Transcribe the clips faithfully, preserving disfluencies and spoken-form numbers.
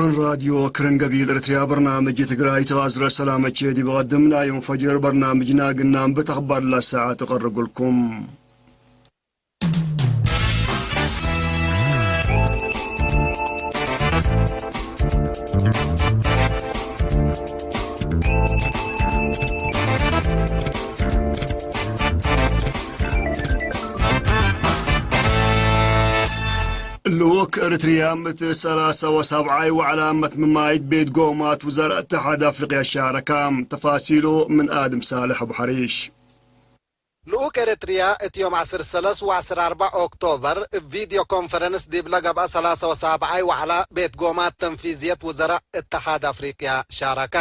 ምን ራድዮ ክርን ገቢል ኤርትርያ በርናምጅ ትግራይ ተዋዝረ ሰላመቼ ዲብ ቀድም ናይ ዮም ፈጅር በርናምጅና ግናም ብተኽባር ለሰዓት እቀርግልኩም። ልኡክ ኤርትርያ እት ሰላሳ ወሳብዓይ ወዕላ መትምማይት ቤት ጎማት ውዘራእ እተሓድ አፍሪቅያ ሻረካ። ተፋሲሉ ምን አድም ሳልሕ አቡ ሐሪሽ። ልኡክ ኤረትርያ እት ዮም ዐስር ሰለስ ወዐስር አርበዕ ኦክቶበር እብ ቪድዮ ኮንፈረንስ ዲብለ ገብአ ሰላሳ ወሳብዓይ ወዐላ ቤት ጎማት ተንፊዝየት ውዘራእ እተሓድ አፍሪቅያ ሻረካ።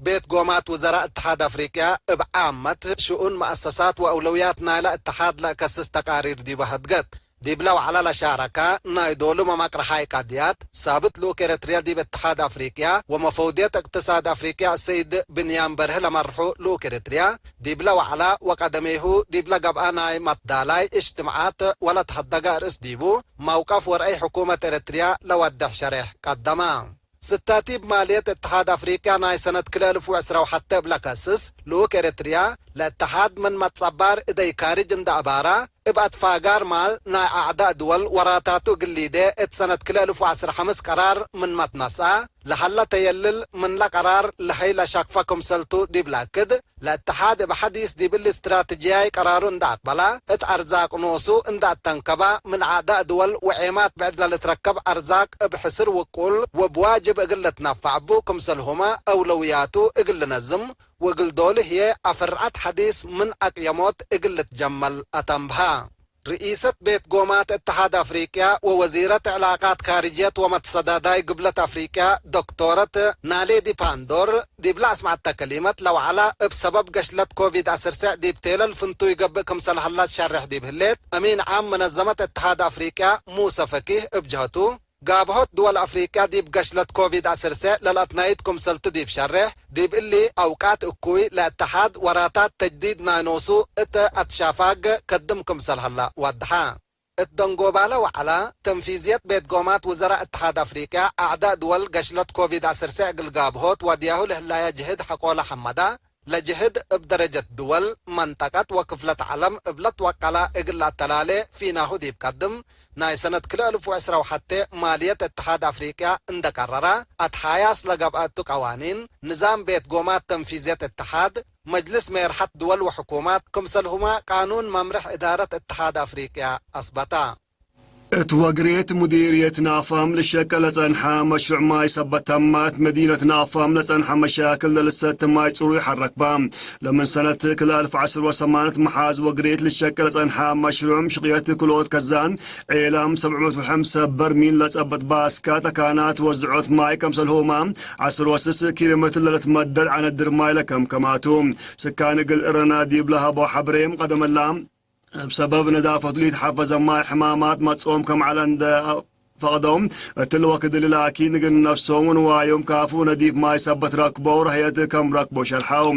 ቤት ጎማት ውዘራእ እተሓድ አፍሪቅያ እብ ዓመት ሽኡን መአሰሳት ወአውለውያት ናይለ እተሓድ ለእከስስ ተቃሪር ዲበ ሀድገት። ዲብለ ወዐለ ለሻረከ ናይ ዶሉ መመቅረሓይ ቀድያት፣ ሳብት ልኡክ ኤረትርያ ዲብ እትሓድ አፍሪቅያ ወመፈውድየት እቅትሳድ አፍሪቅያ ሰይድ ብንያም በርህ ለመርሑ ልኡክ ኤረትርያ፣ ዲብለ ወዐለ ወቀደሜሁ ዲብለ ገብአ ናይ መትዳላይ እጅትማዓት ወለትሀደገ አርእስ ዲቡ፣ መውቀፍ ወርአይ ሕኩመት ኤረትርያ ለወድሕ ሸሬሕ ቀደመ። ስታቲብ ማልየት እትሓድ አፍሪቅያ ናይ ሰነት ክልኤ እልፍ ወዕስራ ወሐቴ እብ ለከስስ ልኡክ ኤረትርያ፣ ለእትሓድ ምን መትጸባር እደይ ካርጅ እንደ አባራ፣ እብ አትፋጋር ማል ናይ አዕዳእ ድወል ወራታቱ እግል ሊዴ እት ሰነት ክልኤ እልፍ ወዐስር ሐምስ ቀራር ምን መትነስአ፣ ለሀለ ተየልል ምንለ ቀራር ለሀይ ለሸክፈ ክምሰልቱ ዲብ ለአክድ፣ ለእትሓድ እብ ሐዲስ ዲብ እሊ እስትራትጅያይ ቀራሩ እንደ አቅበላ፣ እት አርዛቅ ኖሱ እንደ አተንከባ፣ ምን አዕዳእ ድወል ወዔማት ብዕድ ለልትረከብ አርዛቅ እብ ሕስር ውቁል ወእብ ዋጅብ እግል ልትነፈዕ እቡ፣ ክምሰልሁመ አውለውያቱ እግል ልነዝም፣ ወእግል ዶሉ ህዬ አፍርዐት ሐዲስ ምን አቅየሞት እግል ልትጀመል አተንብሀ። ርኢሰት ቤት ጎማት እትሓድ አፍሪቅያ ወወዚረት ዕላቃት ካርጅየት ወመትሰዳዳይ ግብለት አፍሪቅያ ዶክቶረት ናሌዲ ፓንዶር ዲብለ አስመዐተ ከሊመት ለወዐለ፣ እብ ሰበብ ገሽለት ኮቪድ ዐስር ዲብ ቴለል ፍንቱይ ገብእ ክምሰል ሀላ ትሸሬሕ ዲብ ህሌት፣ አሚን ዓም መነዘመት እትሓድ አፍሪቅያ ሙሰ ፈኪህ እብ ጀሀቱ፣ ጋብሆት ድወል አፍሪቅያ ዲብ ገሽለት ኮቪድ ዐስር ለለአትናይት ክምሰልቱ ዲብ ሸሬሕ፣ ዲብ እሊ አውቃት እኩይ ለእትሓድ ወራታት ተጅዲድ ናይ ኖሱ እት አትሻፋግ ከድም ክምሰል ሀላ ወድሐ። እት ደንጎባለ ወዐለ፣ ተንፊዝየት ቤት ጎማት ውዘራእ እትሓድ አፍሪቅያ፣ አዕዳእ ድወል ገሽለት ኮቪድ ዐስር እግል ጋብሆት ወድያሁ ለህላየ ጅህድ ሐቆለ ሐመደ፣ ለጅህድ እብ ደረጀት ድወል፣ መንጠቀት ወክፍለት ዐለም እብ ለትወቀላ እግል ለአተላሌ ፊናሁ ዲብ ቀድም፣ ናይ ሰነት ክልኤ እልፍ ወዕስራ ወሐቴ ማልየት እትሓድ አፍሪቅያ እንደ ቀረረ፣ አትሓያስ ለገብአ እቱ ቀዋኒን፣ ንዛም ቤት ጎማት ተንፊዝየት እትሓድ፣ መጅልስ ሜርሐት ድወል ወሕኩማት፣ ክምሰልሁመ ቃኑን መምርሕ እዳረት እትሓድ አፍሪቅያ አስበተ። እት ወግሬት ሙዲርየት ናፋም ልሸቀል ለጸንሐ መሽሩዕ ማይ ሰበት ተማት፣ መዲነት ናፋም ለጸንሐ መሻክል ለልሰት ማይ ጽሩይ ሐረክባ። ለምን ሰነት ክልኤ እልፍ ዐስር ወሰማንት መሓዝ ወግሬት ልሸቀል ለጸንሐ መሽሩዕ ሽቅየት ክልኦት ከዛን ዔላም ሰብዕ መቱ ወሐምሳ በርሚል ለጸብጥ ባስካ ተካናት ወዝዖት ማይ ከምሰልሁማ ዐስር ወስስ ኪሎ ሜትር ለልትመደድ ዐነድር ማይ ለከምከማቱ። ስካን እግል እረና ዲብ ለሀበው ሐብሬም ቀደመላ። እብ ሰበብ ነዳፈቱ ለኢተሐፈዘ ማይ ሕማማት መጽኦም ከም ዐለ እንደ ፈቅደው፣ እትሊ ወክድ እሊ ላኪን እግል ነፍሶም ወንዋዮም ካፍኡ ነዲፍ ማይ ሰበት ረክበው ረህየት ከም ረክበው ሸርሐው።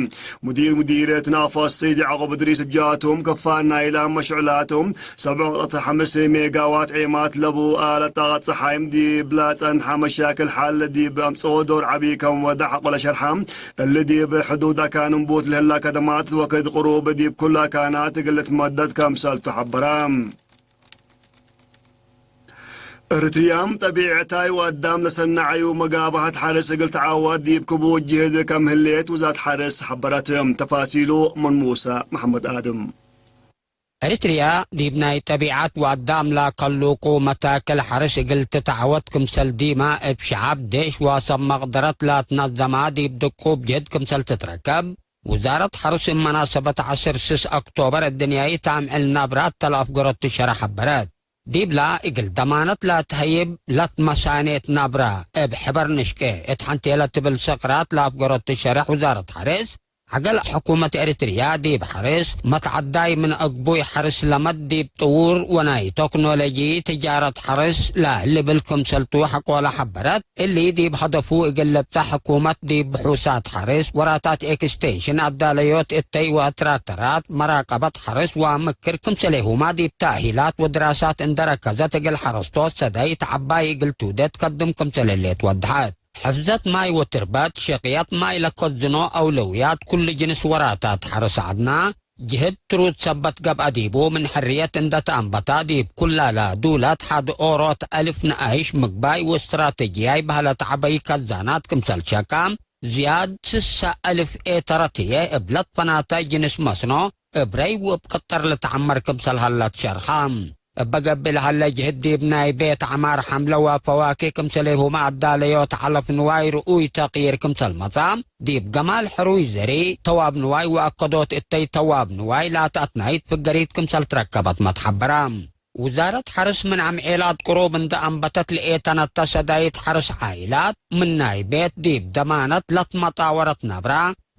ሙዲር ሙዲርየት ናፋስ ሰይድ ያዕቆብ እድሪስ እብ ጃቶም፣ ከፋን ናይላ መሽዑላቶም ሰብዕ ነጥብ ሐምስ ሜጋዋት ዔማት ለቡ አለት ጣቀት ጸሓይም ዲብ ለጸንሐ መሻክል ሐል ዲብ አምጽኦ ዶር ዐቢ ከም ወደ ሐቆ ለሸርሐ፣ እሊ ዲብ ሕዱድ አካን እንቡት ለህላ ከደማት ወክድ ቅሩብ ዲብ ኩሉ አካናት እግል ልትመደድ ከምሰልቱ ሐበረ። እርትርያም ጠቢዕታይ ወአዳም ለሰነዐዩ መጋብሀት ሐርስ እግል ተዓወት ዲብ ክቡድ ጅህድ ከም ህሌት ውዛት ሐርስ ሐበረት። ተፋሲሉ ምን ሙሰ መሐመድ አድም። ኤሪትርያ ዲብ ናይ ጠቢዐት ወአዳም ለከሉቁ መታክል ሐርስ እግል ትትዐወት ክምሰል ዲመ እብ ሸዐብ፣ ዴሽ ወሰብ መቅደረት ለትነዘመ ዲብ ድቁብ ጅህድ ክምሰል ትትረከብ፣ ውዛረት ሐርስ እብ መናሰበት ዐስር ስስ ኦክቶበር እድንያይት አምዕል ነብረ እተ ለአፍገረቱ ሸረ ሐበረት። ዲብላ እግል ደማነት ለትሀይብ ለትመሳኔት ነብረ እብ ሕበር ንሽቄ እት ሐንቴ ለትብል ሰቅራት ለአፍገረቱ ሸረሕ ውዛረት ሐርስ፣ ዐገል ሕኩመት ኤሪትርያ ዲብ ሐርስ መትዐዳይ ምን አግቡይ ሐርስ ለመድ ዲብ ጥዉር ወናይ ቶክኖሎጂ ትጃረት ሐርስ ለልብል ክምሰልቱ ሐቆለ ሐበረት። እሊ ዲብ ሀደፉ እግል ልብጸሕ ሕኩመት ዲብ ብሑሳት ሐርስ፣ ወራታት ኤክስቴንሽን፣ አዳለዮት እተይ ወትራክተራት፣ መራቀበት ሐርስ ወምክር ክምሰሌሁማ ዲብ ተእሂላት ወድራሳት እንደ ረከዘት እግል ሐረስቶት ሰዳይት ዐባይ እግል ትውዴ ትከድም ክምሰል ህሌት ወደሐት። ሕፍዘት ማይ ወትርበት፣ ሸቅየት ማይ ለከዝኖ አውለውያት ኩሉ ጅንስ ወራታት ሐርስ ዐድና፣ ጅህድ ትሩድ ሰበት ገብአ ዲቡ ምን ሕርየት እንደ ተአንበታ ዲብ ኩላላ ዱላት ሐድ ኦሮት አልፍ ነአይሽ ምግባይ ወእስትራተጂያይ በህለት ዐበይ ከዛናት ክምሰል ሸቃ፣ ዝያድ ስሰ አልፍ ኤተረት ህዬ እብ ለትፈናተ ጅንስ መስኖ እብ ረይ ወእብ ቅጠር ልትዐመር ክምሰል ሀለት ሸርሐ። እበ ገብእ ለሀለ ጅህድ ዲብ ናይ ቤት ዐማር ሐምለ ወፈዋኬ ክምሰሌሁመ አዳለዮት ዐለፍ ንዋይ ርኡይ ተቅይር ክምሰል መጽአ፣ ዲብ ገማል ሕሩይ ዘሪ፣ ተዋብ ንዋይ ወአከዶት እተይ ተዋብ ንዋይ ላተ አትናይት ፍገሪት ክምሰል ትረከበት መትሐበረ። ውዛረት ሐርስ ምን አምዔላት ቅሩብ እንደ አንበተት ለኤተነተ ሰዳይት ሐርስ ዓኢላት ምን ናይ ቤት ዲብ ደማነት ለትመጣወረት ነብራ፣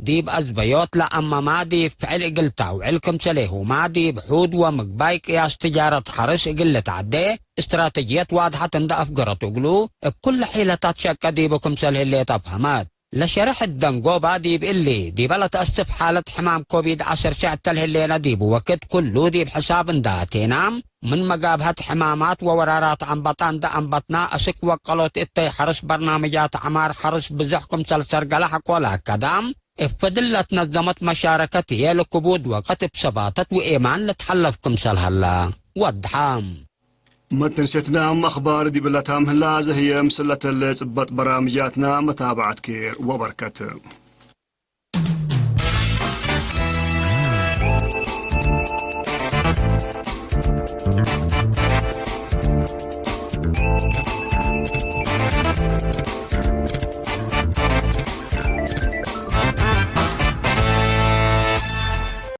ዲብ አዝበዮት ለአመማ ዲብ ፍዕል እግል ታውዕል ክምሰሌሁማ ዲብ ሑድ ወምግባይ ቅያስ ትጃረት ሐርስ እግል ልትዐዴ እስትራተጅየት ዋድሐት እንደ አፍገረቱ እግሉ፣ እብ ኩለ ሒለታት ሸቄ ዲቡ ክምሰል ህሌት አፍሀመት። ለሸርሕ ደንጎባ ዲብ እሊ ዲበ ለተአስፍ ሓለት ሕማም ኮቪድ ዐሰርተ ተልህሌነ ዲቡ ወክድ ኩሉ ዲብ ሕሳብ እንደ አቴና፣ ምን መጋብሀት ሕማማት ወወራራት አንበጣ እንደ አንበትና አስክ ወቀሎት እተይ ሐርስ በርናምጃት ዐማር ሐርስ ብዞሕ ክምሰል ሰርገለ ሐቆ ለአከዳ፣ እብ ፈድል ለትነዘመት መሻረከት ህዬ ለክቡድ ወቀት እብ ሰባተት ወኤማን ልትሐለፍ ክምሰል ሀላ ወድሐ። መትንሴትናም አኽባር ዲብለ ታም ህላ፣ አዜ ህዬ ምስለተለ ጽበጥ በራምጃትና መታብዐት ኬር ወበርከት።